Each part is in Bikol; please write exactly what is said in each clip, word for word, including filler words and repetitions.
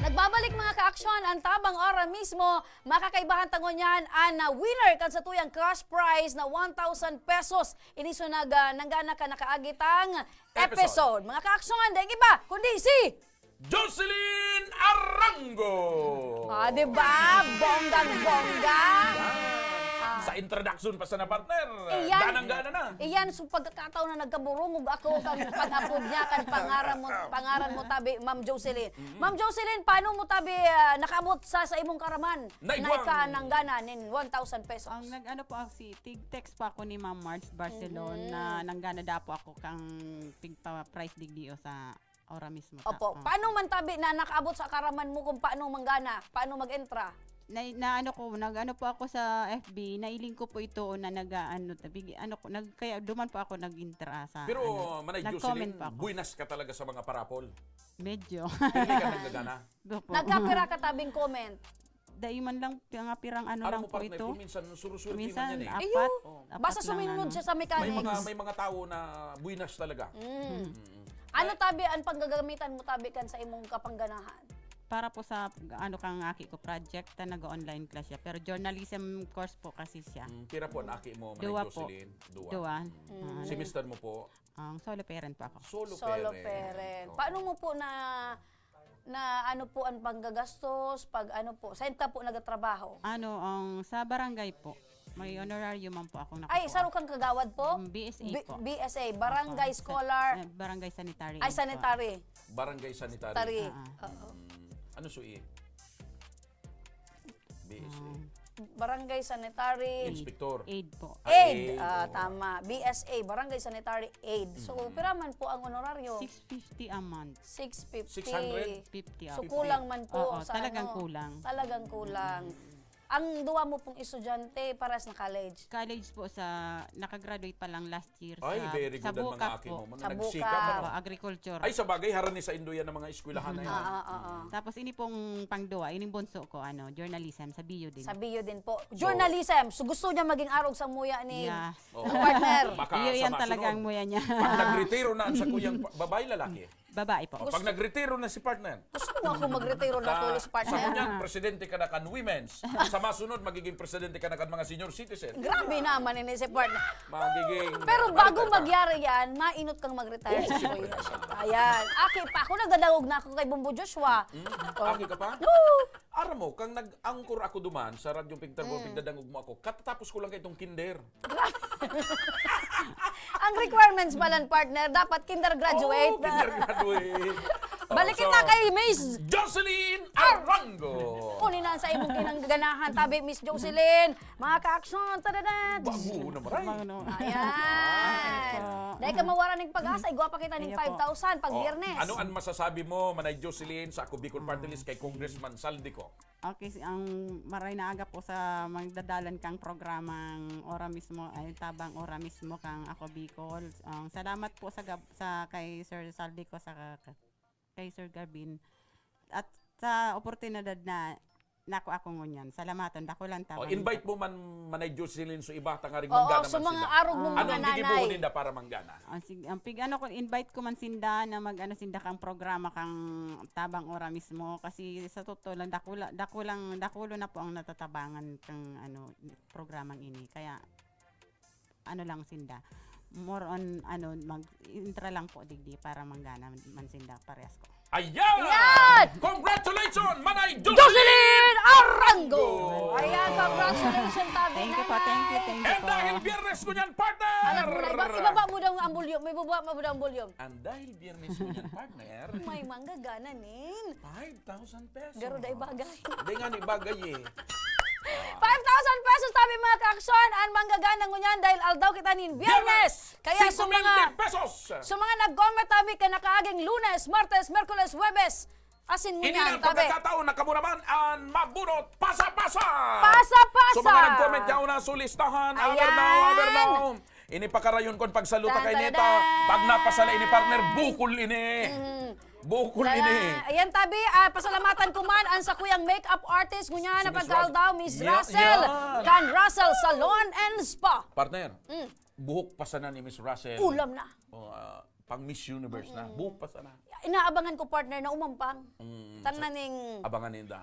Nagbabalik, mga ka-aksyon, ang Tabang Ora mismo. Makakaibahan ta ngunyan an, ah, winner kan satuyang cash prize na one thousand pesos. Ini so nag, ah, nanggana kan nakaagitang Episode. episode. Mga ka-aksyon, daing iba, kundi si Jocelyn Arango! Ah, di ba? Bonggang-bongga! Ah. Sa introduction pa sana, partner. Iyan. Ganang-gana na. Iyan, so pagkakataon na nagkaburungog ako kan pag-apod niya, kan pangaran mo, pangaran mo tabi, Ma'am Jocelyn. Mm-hmm. Ma'am Jocelyn, paano mo tabi, ah, nakaabot sa, sa imong karaman? Naigwang. Na ika nanggana nin one thousand pesos. Ang nag-ano po ako, si Tig text po ako ni Ma'am Marge Barcelon Mm-hmm. na nanggana daw po ako kang pigpa-prize digdi o sa Ora mismo ta. Opo. Oo. Paano man tabi na nakaabot sa karaman mo kung paano manggana, paano mag-entra? Na, na ano ko, nag-ano po ako sa F B, nailing ko po ito na nag-aano, tabi, ano ko, nag, kaya duman po ako nag-entra sa, Pero, ano, Manay nag-comment Jocelyn, po ako. Buenas ka talaga sa mga parapol. Medyo. Hindi ka nanggagana. Opo. Nagkapira ka tabing comment? Dai man lang, mga pirang ano Aram lang mo, po partner, ito. Kung minsan, suruswerte Minsan, man yan eh. apat. Ayun. Oh. Apat Basta lang suminunod ano. siya sa May mga, mechanics. may mga tao na buenas talaga. Mm. Mm-mm. Ano tabi ang panggagamitan mo tabi kan sa imong kapangganahan? Para po sa, ano, kang aki ko project, ta nag-online class siya. Pero journalism course po kasi siya. Mm, pira po ang aki mo, Manay Dua po. Jocelyn? Dua. Dua. Mm. Ah, Si mister mo po? Ang solo parent po ako. Solo Solo parent. parent. Oo. Paano mo po na, na ano po ang panggagastos, pag ano po, saan ka po nagtatrabaho? Ano, ang sa barangay po. May honorarium man po akong Ay, nakukuha. saro kang kagawad po? Mm, B S A B-, po. B S A, Barangay Opo, sa, Scholar. eh, barangay sanitary Ay, po. sanitary. Barangay sanitary. Tari. Ah, ah. Oo. Mm. Ano sui? B S A. Ah. Barangay Sanitary. Inspector. Aid po. Ah, Aid. aid, Ah, oo. tama. B S A, Barangay Sanitary Aid. So, Mm. pira man po ang honoraryo? Six fifty a month. Six fifty. Six hundred? Fifty, So, opo. kulang man po Oo, sa talagang ano, kulang. talagang kulang. Mm. Ang duwa mo pong estudyante, paras na college? College po sa, nakagraduate pa lang last year Ay, sa, very sa good ang mga Bucap aki po. mo. Mga Sa nagsikap, Bucap. ano? Ah, agriculture. Ay, sa bagay, harani sa indo yan ang mga eskwelahan na yan. Ah, ah, ah, ah. Mm. Tapos ini pong pangduwa, ining bunso ko, ano, journalism, sa B U din. Sa B U din po. So, Journalism. So, gusto niya maging arog sa muya ni Yes. Oo. ng partner. Baka Iyo sa yan talaga masunod. ang muya niya. Pag nagretiro na ang sakuyang pa-, babae, lalaki? Babae po. Oh, pag Gusto nagretiro na si partner. Gusto mo ako magretiro na Na tulos, sa partner? ngunyan, presidente ka na kan women's. Sa masunod, magiging presidente ka na kan mga senior citizen. Grabe naman ini si partner. Magiging Pero bago baliktad ka. magyari yan, mainot kang mag-retire Oo, sa siyempre. kuya. Ayan. Aki pa ako, nagdadangog na ako kay Bombo Joshua. Hmm? Oh. Aki ka pa? No! Aram mo, kang nag-angkor ako duman sa Radyo Pigtarbo, Mm. pigdadangog mo ako, katatapos ko lang kaitong kinder. Grabe. Ang requirements pala, partner, dapat kinder graduate. Oo, kinder graduate. Balik Oh, kita so, kay Miss Jocelyn Arango. Kunin na sa imong kinangganahan, tabi, Miss Jocelyn. Mga ka-aksyon, tadadat! Bago na maray. Bago na. Ayan. Ah. Dahil ka mawara ng pag-asa, igwa pa kita ning Ayun po. five thousand pag Oh, Biyernes. ano ang masasabi mo, Manay Jocelyn, sa Ako Bicol Party Mm. List kay Congressman Saldico? Okay, si, ang maray na aga po sa magdadalan kang programang Ora Mismo, ay, Tabang Ora Mismo kang Ako Bicol. Ang salamat po sa gab-, sa kay Sir Saldico, sa ka-, kay Sir Gavin. At sa oportunidad na nako ako ngunyan. Salamaton, dakulang Oh, tabang. invite mo man, Manay Jocelyn, so iba, tangaring Oo, manggana sa man mga sinda. arog mo, Ah. mga Anong gigibuhon nanay. ninda para manggana? Ah, sige, ang pig-, ano ko, invite ko man sinda na mag-ano sinda kang programa kang Tabang Ora Mismo. Kasi sa totoo lang, dakula, dakulang, dakulo na po ang natatabangan kang, ano, programang ini. Kaya, ano lang sinda. More on, ano, mag-intra lang po digdi para manggana man sinda parehas ko. Ayan! Ayan! Congratulations, Manay Jocelyn Jocelyn Arango! Arango! Ayan, congratulations, tabi Thank you po, nanay. thank you, thank you And po. dahil Biyernes ko niyan, partner! Alam mo na, iba-, ibaba mo daw ang volume, ibaba mo daw ang volume. And dahil Biyernes ko niyan, partner, May manggagana nin. five thousand pesos. Garo dai bagay. Hindi nga ni bagay eh. Five thousand pesos, tabi mga ka-aksyon, ang manggagana ngunyan dahil aldaw kita nin Biyernes. Biyernes! Kaya sa Singko mil mga, pesos! sa mga nag-comment, tabi, ka nakaaging Lunes, Martes, Merkules, Huwebes, asin Ini ngunyan, ang tabi. pagkakataon na kamo naman ang mabunot pasa-pasa! Pasa-pasa! So, mga nag-comment yaw na, so, listahan, Ayan! Averno, Averno. Ini pakarayon kon pagsaluta Tan, kay tan, Neta, tan. pag napasala ini, partner, bukol ini. Mhm. Bukol Lala-, ini. ayan, tabi, ah, pasalamatan ko man ang sakuyang makeup artist, ngunyan na Si Miss pagkaaldaw, Ras-, Miss yan, Russell. yan. Kan Russell Salon and Spa. Partner, Mm. buhok pa sana ni Miss Russell. Ulam na. Oh, ah, Pang Miss Universe na. Mm. Buhok pa sana. Inaabangan ko, partner, na umampang. Mm, Tan sa- na ning, Abangan ninda.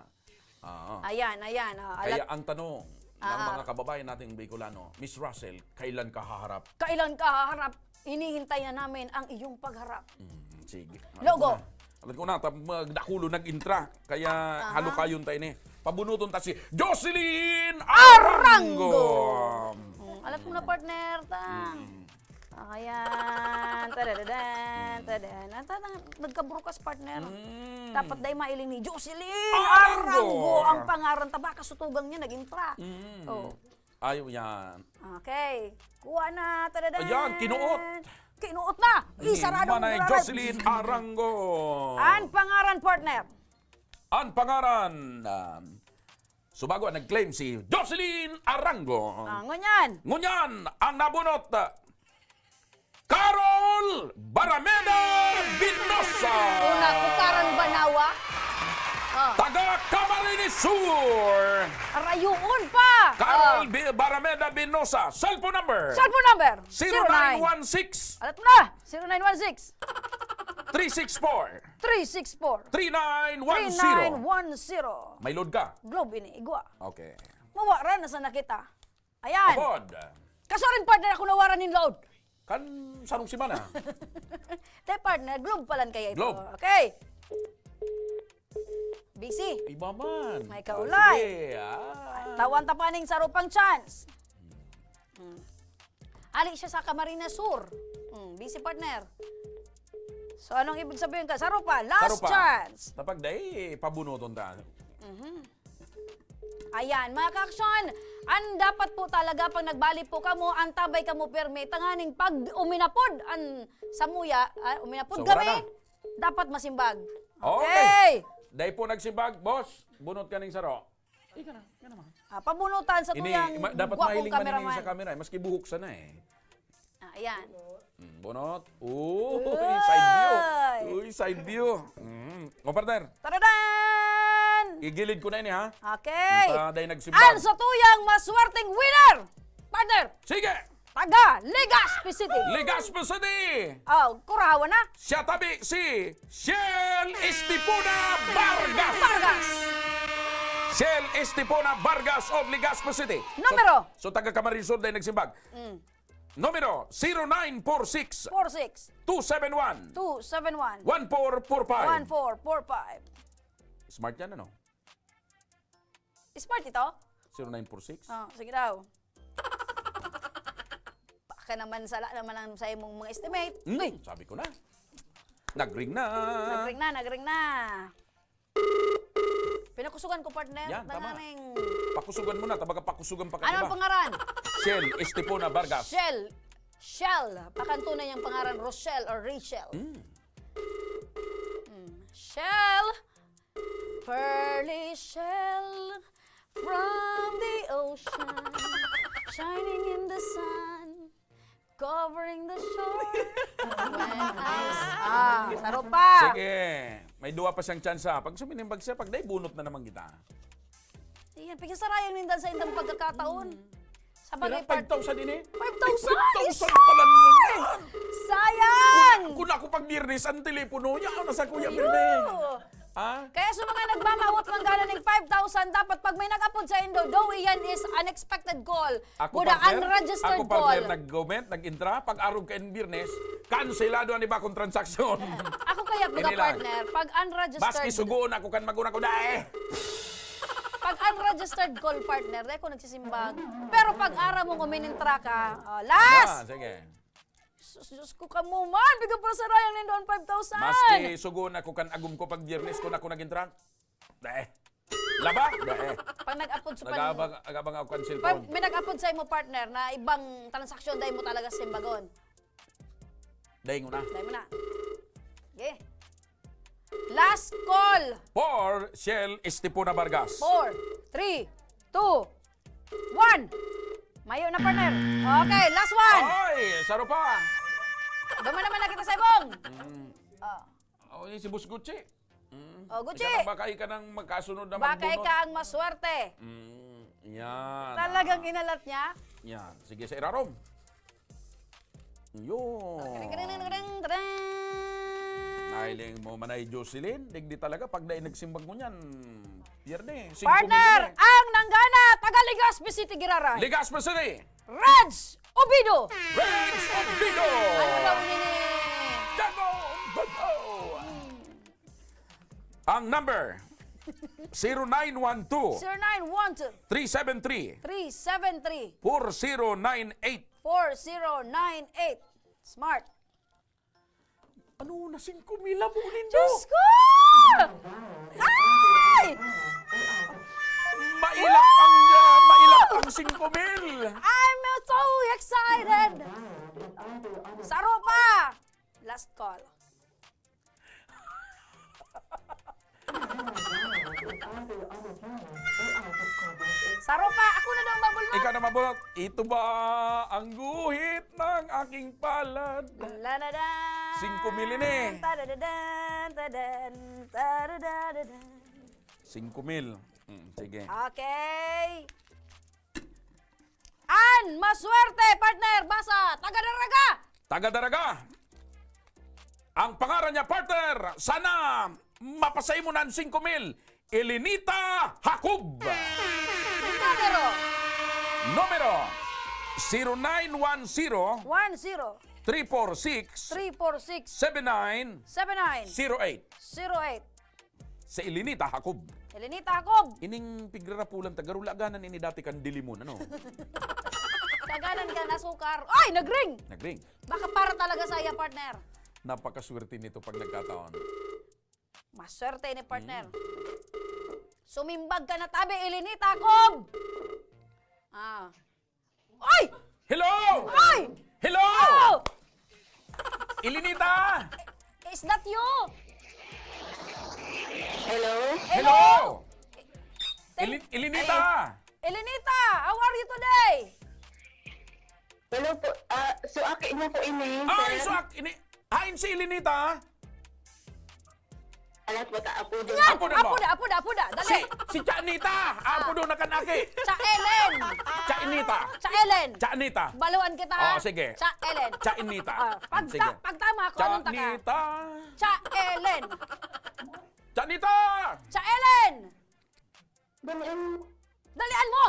Oo. Ayan, ayan. Oh, Kaya alat, ang tanong ng Ah. mga kababayan nating Bicolano, Miss Russell, kailan ka haharap? Kailan ka haharap? Hinihintay na namin ang iyong pagharap. Mm, sige. Logo. Alam ko na, alam ko na, tap- magdakulo nag-intra. Kaya Aha. halukayon tayo ni. Pabunuton ta si Jocelyn Arango! Arango! Mm, alat mo na, partner, tang. Mm. Ah, ayan. Tadadan, tadan. Ang tatang, nagkaburukas, partner. Mm. Dapat dai mailing ni Jocelyn Arango! Arango ang pangaran ta. Baka sutugang niya nag-intra. Mm. Oh. Ayaw yan. Okay. Kuha na. Tadadan. Ayan, kinuot. Kinuot na. Ni Isarado ang Manay pangaran. Jocelyn Arango. Ang pangaran, partner. Ang pangaran, um, subago, nag-claim si Jocelyn Arango. Ah, ngunyan. Ngunyan, ang nabunot, uh, Carol Barameda Binosa. Una, Kukaran Banawa. Ah. Taga Camarines Sur. Arayuon pa. Carol Ah. Bi- Barameda Binosa. Cellphone number. Cellphone number. Zero nine one six. Alat mo na. Zero nine one six. Three six four. Three six four. Three nine one zero. Three nine one zero. May load ka? Globe ini, igwa. Okay. Mawara na sana kita. Ayan. Apod. Kaso rin, partner, ako nawaran nin load. Kan sarong semana. Te, partner, Globe palan kaya ito. Globe. Okay. Busy. Iba man. May Ah, kaulay. Sige. Ah. Tawan ta pa ning sarupang chance. Hmm. Ali siya sa Camarines Sur. Hmm, busy, partner. So, anong ibig sabihin ka? Sarupa, last Sarupa. Chance. Tapag dai, pabunuton ta. Mhm. Ayan, mga ka-aksyon, ang dapat po talaga pag nagbali po kamo, antabay kamo pirmi, tanganing pag uminapod an samuya, ah, uminapod Sobra kami, na. Dapat masimbag. Okay. Okay. Dai po nagsimbag, boss. Bunot ka ning saro. Ika na, ika naman. Ah, pabunutan sa Ini, tuyang ma- dapat gwapong mahiling man ini cameraman. sa camera. Eh. Maski buhok sana eh. Ah, ayan. Mm, bunot. Uy, side view. Uy. Uy, side view. Mm. O, partner. Taradan! Igilid ko na ini, ha? Okay. Punta, dai nagsimbag. Ang sa tuyang maswerteng winner! Partner! Sige! Taga Legazpi City! Legazpi City! Oh, kurahawa na! Siya tabi si Shell Estipona Vargas! Vargas! Shell Estipona Vargas of Legazpi City. Numero? So, so taga Camarines Sur dai nagsimbag. Mm. Numero, zero nine four six, four six two seven one, two seven one one four four five. one four four five. Smart yan, ano? Smart ito? Zero nine four six. Oh, sige daw. Baka naman sala naman ang sa imong mga estimate. Hmm, Uy, sabi ko na. Nagring na. nagring na, nagring na. Pinakusugan ko, partner. Yan, tama. Tanganing Pakusugan mo na, tabaga pakusugan pa ka, Ano di ang ba? Pangaran? Shell Estipona Vargas. Shell. Shell. Pakanto na niyang pangaran, Rochelle or Rachel. Hmm. Mm. Shell. Pearly shell from the ocean, shining in the sun, covering the shore. When I s- ah, saro pa. Sige. May duwa pa siyang tsansa. Pag suminimbag siya, pag dai bunot na naman kita. Ayan, pigsasarayang nindan sa indang pagkakataon. Sa bagay, Pero five thousand ini? Five thousand? Five thousand pala mo yan. Sayang! Kung ako pag Biyernes, ang telepono niya, ano sa Kuya Iyo. Biyernes? Ah? Kaya sa mga nagmamawot man gana ning five thousand, dapat pag may nag-apod sa indo, though iyan is unexpected call, Ako buda partner, unregistered ako partner call. nag-comment, nag-intra, pag arog ka in Biyernes, kanselado ang iba kong transaksyon. Ako kaya mga Ini lang. partner, pag unregistered, Maski sugoon ako kan maguna ko dai. pag unregistered call partner, dai ko nagsisimbag. Pero pag ara mong uminintra ka, oh, last! Ah, sige. Sus, Diyos ko, kamo man, bigo pa sarayang nindon five thousand! Maski sugoon ako kan agom ko pag Biyernes, kung ako nag-intra. Dai. Laba? Dai. Pag nag-apod sa pan... Nag-abang, nag-abang ako kan Pag cellphone. may nag-apod sa imo partner na ibang transaksyon, dai mo talaga simbagon. Dai nguna. Dai mo na. Okay. Last call. For Shell Estipona Vargas. Four, three, two, one. Mayo na, partner. Okay, last one. Ay, saro pa. Duman naman na kita sa ibong. Mm. Oh. Oh, ini si Boss Gucci. Mm. Oh, Gucci. Ikaw lang ba kayo ka nang magkasunod na Baka magbunot? Ka ang maswerte. Mm, yan. Talagang inalat niya? Yan. Sige, sa irarom. Yun. Kring, kring, kring, kring, kring. Nahiling mo man ay Jocelyn, digdi talaga pag dai nagsimbag mo niyan. Pierde. Partner, ang nanggana, taga Legazpi City, Giraray. Legazpi City. Reds Obido. Reds Obido. Ano daw nini? Dago Bato. Ang number, zero nine one two, Zero nine one two, three seven three, three seven three, four zero nine eight. four zero nine eight. Smart. Ano na, singko mil na po nindo? Diyos ko! Ay! Mailap ang, ah, mailap ang singko mil. I'm so excited! Saro pa! Last call. Saro pa! Ako na daw mabulnot! Ikaw na mabulnot. Ito ba ang guhit ng aking palad? Lanadan! Singko mil ini. Tadadadan, tadan, tadadadadan. Singko mil. Mm, sige. Okay. An maswerte, partner, basa, taga Daraga! Taga Daraga. Ang pangaran niya, partner, sana mapasay mo na ang singko mil. Elinita Jacob. Numero Numero, zero nine one zero, one zero, three four six, three four six, seven nine seven nine, zero eight. zero eight. Sa Elinita Jacob. Elinita Jacob. Ining pigrarapulan ta, garulaganan ini dati kan dilimon, ano? Kaganan ka na sukar. Ay, nagring! Nagring. Baka para talaga sa iya, partner. Napakaswerte nito pag nagkataon. Maswerte ni partner. Sumimbag ka na tabi, Elinita Jacob! Ah. Ay! Hello! Ay! Hello! Oh! Elinita! Is that you? Hello? Hello! Thank- Elin- Elinita! Elinita, how are you today? Hello po. Ah, so, aki mo po ini, Ay, sir? so ak- ini hain si Elinita? Alas po ta, apo din. Yan! Apo na mo. Apo na, apo na, apo na. Dali. Si si Chanita! Apo do na kan aki! Cha Ellen! Chanita! Cha Ellen! Chanita! Baluan kita, ha? Oh, sige. Cha Ellen! Chanita! Ah, pag, Sige. pag tama ko, anong taka? Chanita! Cha Ellen! Chanita! Cha Ellen! Dali, ano? Dalian mo!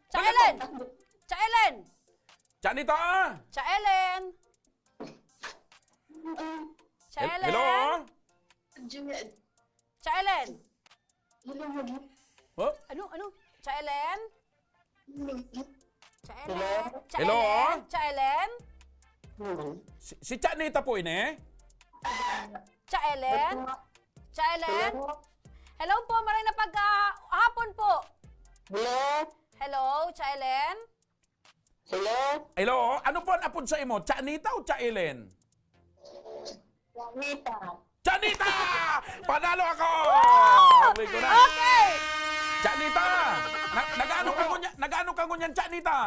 Cha Ellen! Cha Ellen! Chanita! Cha Ellen! Cha Hel- Ellen! Hello? Cha Ellen! Hello, hello. Oh? Ano? Ano? Cha Ellen? Cha Hello? Ellen? Cha Hello? Ellen? Cha Ellen? Hello? Si, si Chanita po ini? Cha Ellen? Cha Ellen? Hello? Hello po, maray na pagkahapon po. Hello? Hello, Cha Ellen? Hello? Hello? Ano po ang apod sa imo? Chanita o Cha Ellen? Juanita. Chanita! Panalo ako! Amoy ko na. Okay! Chanita! Na, nagaano ka ngunyan, nagaano ka ngunyan, Chanita?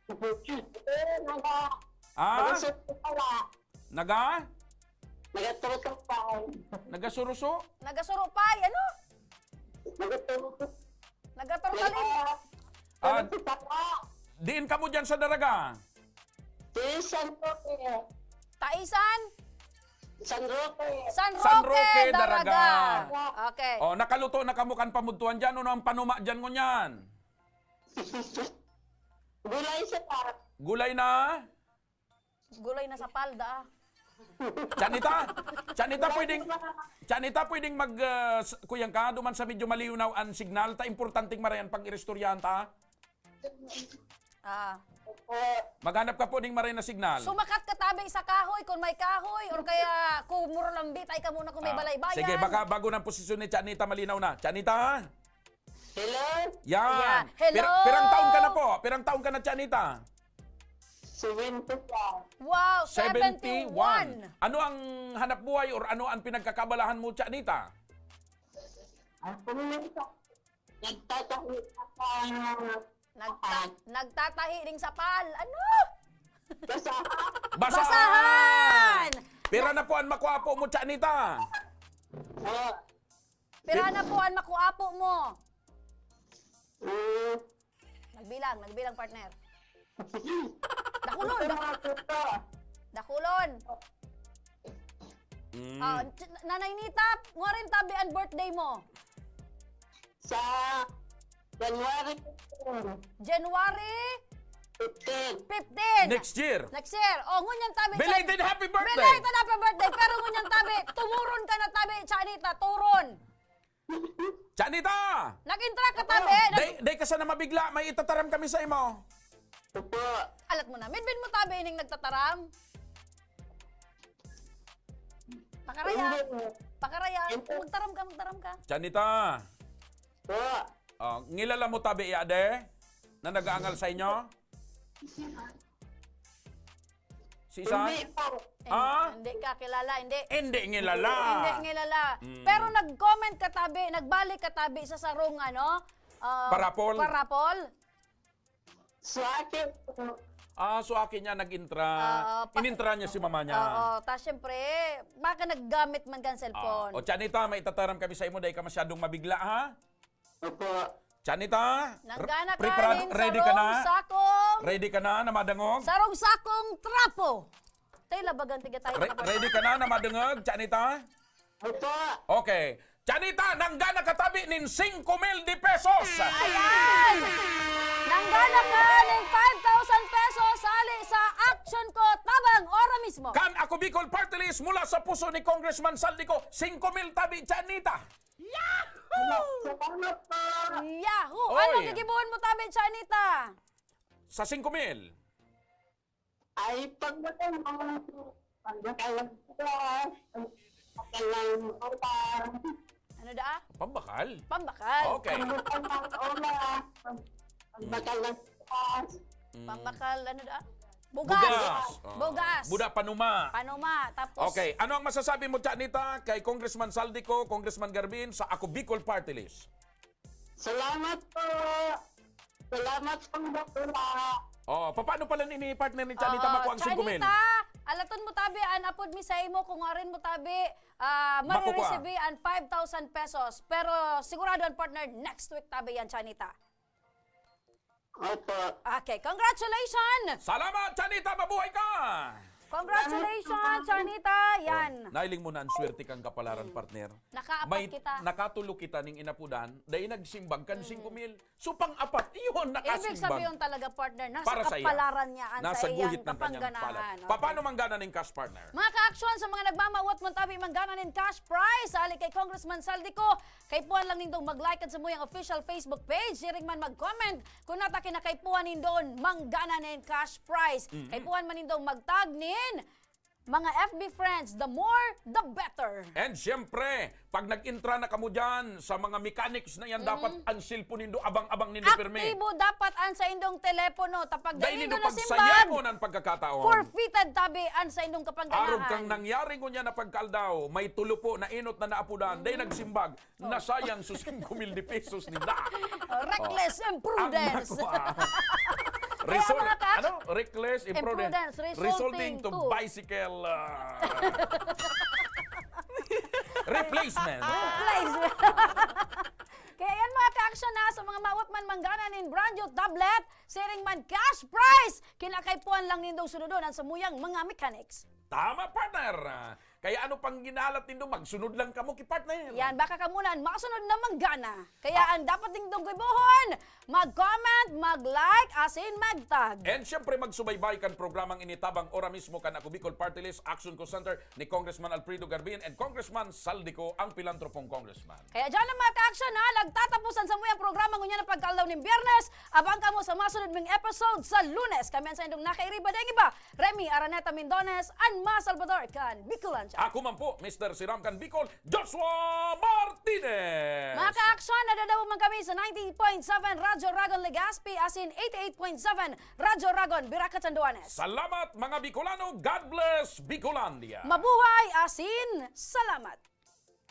Eh, naga, Ah? naga-, pala. Naga? Nagatutok pa. Nagasuruso? Nagasurupay, ano? Nagatutok. Nagaturtalin. Ah, Nagatutok pa. Diin kamo dyan sa Daraga? Si San Roque. Taisan? San Roque. San Roque, San Roque, Daraga. Daraga. Okay. Oh, nakaluto na kamo kan pamudtuan dyan. Ano ang panuma dyan ngunyan? Gulay sa park. Gulay na? Gulay na sa palda, ah. Chanita? Chanita, pwedeng, Chanita, pwedeng mag, ah, s- kuyang ka, duman sa medyo malinaw ang signal, ta importanteng marayan pag-iristoryahan ta. Ah. Maghanap ka po ning maray na signal. Sumakat ka tabi sa kahoy kung may kahoy or kaya kumurlambi tayo ka muna kung may Ah, balaybayan. Sige, baka bago ng posisyon ni Chanita, malinaw na. Chanita? Hello? Yan. Yeah. Hello? Pira- pirang taon ka na po? Pirang taon ka na, Chanita? Seventy-one. Wow, seventy-one. Ano ang hanap buhay or ano ang pinagkakabalahan mo, Chanita? Ako naman sa nagtatahi sa Nagta- nagtatahi ding sapal. Ano? Basta Basahan! Basahan! Pira na po ang makwapo mo, Chanita? Oh, Pira na po ang makuapo mo? mm, Nagbilang, nagbilang, partner. Dakulon, dak- Dakulon. Mm. Ah, ch- Nanay Nita, ngwarin tabi an birthday mo. Sa January fifteen. January fifteen. Fifteen. Next year. Next year. Oh, ngunyan tabi. Belated happy birthday. Belated happy birthday. Pero ngunyan tabi, tumuron ka na tabi, Chanita, turon. Chanita! Nag-intra ka tabi. Nag- Day, day ka sana mabigla, may itataram kami sa imo. Opo. Alat mo na, midbin mo tabi ining nagtataram. Pakaraya. Hindi. Pakaraya. Hindi. Magtaram ka, magtaram ka. Chanita. Po. Oh, ngilala mo tabi iya de na nag-aangal sa inyo? Si Isa? Hindi po. Eh, Ah? hindi ka kilala, hindi. Hindi ngilala. Hindi ngilala. Mm. Pero nag-comment ka tabi, nagbalik ka tabi sa sarong ano, ah, Parapol? Parapol. Sa akin po. Ah, so akin niya nag-intra. Oo, pa- Inintra niya si mama niya. Oo, ta syempre, baka naggamit man kan cellphone. Ah, o Chanita, may itataram kami sa imo, dahil ka masyadong mabigla, ha? Opo. Chanita, Nanggana re- ka preparado, ning ready ka na? sarong sakong Ready ka na na madangog? Sarong sakong trapo. Tay, labagan, tiga tayo Re- kapatid. Ready ka na na madangog, Chanita? Opo. Okay. Chanita, nanggana ka tabi nin singko mil de pesos. Ayan! Nanggana ka ning five thousand pesos hali sa Action Ko Tabang ora mismo. Kan Ako Bicol Party List mula sa puso ni Congressman Saldico, singko mil tabi, Chanita. Salamat po. Yahoo! Oy. Anong gigibohon mo tabi, Chanita? Sa singko mil. Ay, pag matanong, pag makalagpas, pag makalagpas, Ano daa? Pambakal? Pambakal. Okay. Pag makalagpas, pag, pag Mm. makalagpas. Mm. Pambakal, ano daa? Bugas. Bugas. Oh. Bugas. Buda panuma. Panuma. Tapos Okay. Ano ang masasabi mo, Chanita, kay Congressman Saldico, Congressman Garbin, sa Ako Bicol Party List? Salamat po. Salamat po, Doktora. Oh, paano pala ni partner ni Chanita Oo, makuha ang singko mil? Chanita, alaton mo tabi, an apod mi sa imo, kung warin mo tabi, ah, Makukuha. Marireceive an five thousand pesos. Pero sigurado an partner, next week tabi yan, Chanita. Opo. Okay, congratulations! Salamat, Chanita! Mabuhay ka! Congratulations, Chanita! Yan. Oh, nailing mo na ang swerte kang kapalaran, partner. Nakaapat May kita. Nakatulo kita ning inapudan, dahil nagsimbag kan Mm. singko mil. So, pang-apat, iyon, Ibig nakasimbag. sabihin talaga, partner, nasa Para sa iya. kapalaran niya, an Nasa sa iyang guhit ng kanyang kapangganahan. palad. Okay. Paano manggana ning cash, partner? Mga ka-action, sa mga nagmamawat man tabi manggana nin cash prize, hali kay Congressman Saldico, kaipuhan lang nindong mag-like kan samuyang official Facebook page, siring man mag-comment, kung nata kinakaipuhan nindon manggana nin cash prize. Mhm. Kaipuhan man nindong magtag nin mga F B friends, the more, the better. And siyempre, pag nag-intra na kamo dyan sa mga mechanics na yan, Mm. dapat ang cellphone nindo, abang-abang nindo pirmi. Aktibo dapat an saindong telepono. Ta pag Dahil dai nindo nindo na simbag, pagsayawon ang pagkakataon. Forfeited tabi an saindong kapangganahan. Arog kang nangyari ngunyan na pagkaaldaw, may tulo po na inot na naapudan, dahil Mm. nagsimbag, Oh. Nasayang su singko mil de pesos ninda. Oh, reckless Oh. imprudence. Ang nakuha. Kaya, Result-, mga ka-action, ano? Reckless imprudence. Imprudence, resulting Resulting to to bicycle, ah, replacement. Replacement. Kaya yan, mga ka-action, ha, sa mga mawat man manggana nin brand new tablet, siring man cash prize, kinakaipuhan lang nindong sunodon an samuyang mga mechanics. Tama, partner. Kaya ano pang ginalat nindo, magsunod lang kamo ki partner. Yan, baka kamo na an masunod na manggana. Kaya Ah. an dapat nindong gibohon, mag-comment, mag-like, asin mag-tag. And syempre, magsubaybay kan programang ini tabang ora mismo kan Ako Bicol Party List, Action Co Center ni Congressman Alfredo Garbin and Congressman Saldico, ang pilantropong congressman. Kaya dyan ang mga ka-action, ha, nagtatapos an samuyang programa ngunyan na pagkaaldaw nin Biyernes. Abang kamo sa masunod ming episode sa Lunes. Kami an saindong nakairiba, daing iba, Remy Araneta Mindones, an mga Salvador kan Bicolandia. Ako man po, Mister Siram kan Bicol, Joshua Martinez! Mga ka-action, nadadangog man kami sa ninety-eight point seven Radyo Ragon Legazpi, asin eighty-eight point seven Radyo Ragon Viracocha, Anduanes. Salamat, mga Bicolano. God bless, Bicolandia! Mabuhay, asin salamat!